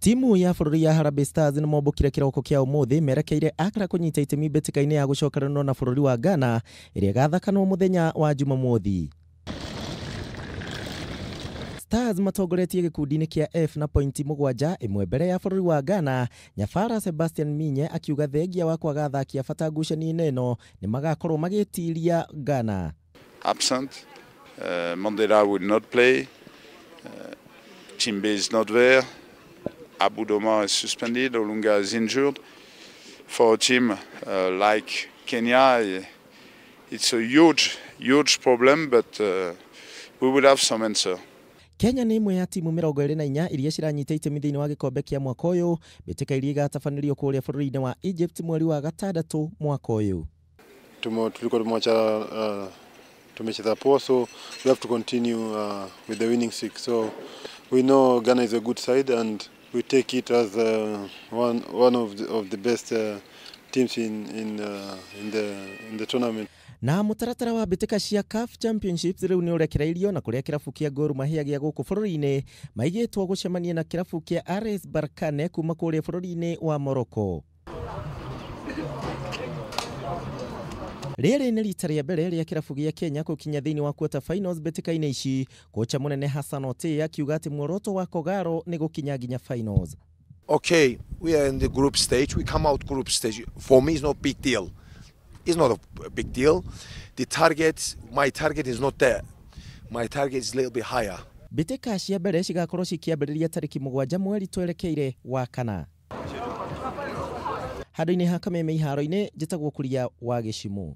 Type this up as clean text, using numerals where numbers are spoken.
Timu ya bũrũri ya Harambee Stars nĩ mombũkire kĩroko kĩa ũmũthĩ merekeire Accra kũnyita itemi mbĩtĩka-inĩ ya gũcokeranwo na bũrũri wa Ghana ĩrĩa ĩgathakanwo mũthenya wa Jumamothi. Stars matongoretie gĩkundi-inĩ kĩa F na pointi 7, 1 mbere ya bũrũri wa Ghana. Nyabara Sebastian Minye akiuga thengia wa kwaga athaki a bata ngucanio-inĩ ĩno nĩ magakorwo magĩtiria Ghana. Absent. Mandela will not play. Chimbe is not there. Abu Domar is suspended. Olunga is injured. For a team like Kenya, it's a huge, huge problem, but we will have some answer. Kenya nĩ ĩmwe ya timu 24 iria ciranyita itemi thĩinĩ wa gĩkombe kĩa mwaka ũyũ, mbĩtĩka iria igatabanĩrio kũrĩa bũrũri-inĩ wa Egypt mweri wa gatandatũ mwaka ũyũ. Tulikuwa tumewacha tumecheza poa, so we have to continue with the winning streak. So we know Ghana is a good side and we take it as one of the best teams in the tournament. Na mũtaratara wa mbĩtĩka cia CAF Championships rĩu nĩ ũrekereirio na kũrĩa kĩrabu kĩa Gor Mahia gĩa gũkũ bũrũri-inĩ maigĩtwo gũcemania na kĩrabu kĩa RS Berkane kuma kũrĩa bũrũri-inĩ wa Morocco. Rĩrĩ nĩ rita rĩa mbere rĩa kĩrabu gĩa Kenya gũkinya thĩinĩ wa quarter finals mbĩtĩka-inĩ ici. Kocha mũnene Hassan Ote akiuga atĩ muoroto wa Kogaro nĩ gũkinya nginya finals. Okay, we are in the group stage. We come out group stage. For me, it's not big deal. It's not a big deal. The target, my target is not there. My target is a little bit higher. Mbĩtĩka cia mbere cigakorwo cikĩambĩrĩria tarĩki 7 mweri twerekeire wa kana. Handũ-inĩ ha Kameme iharo-inĩ njĩtagwo Kuria wa Gĩcimũ.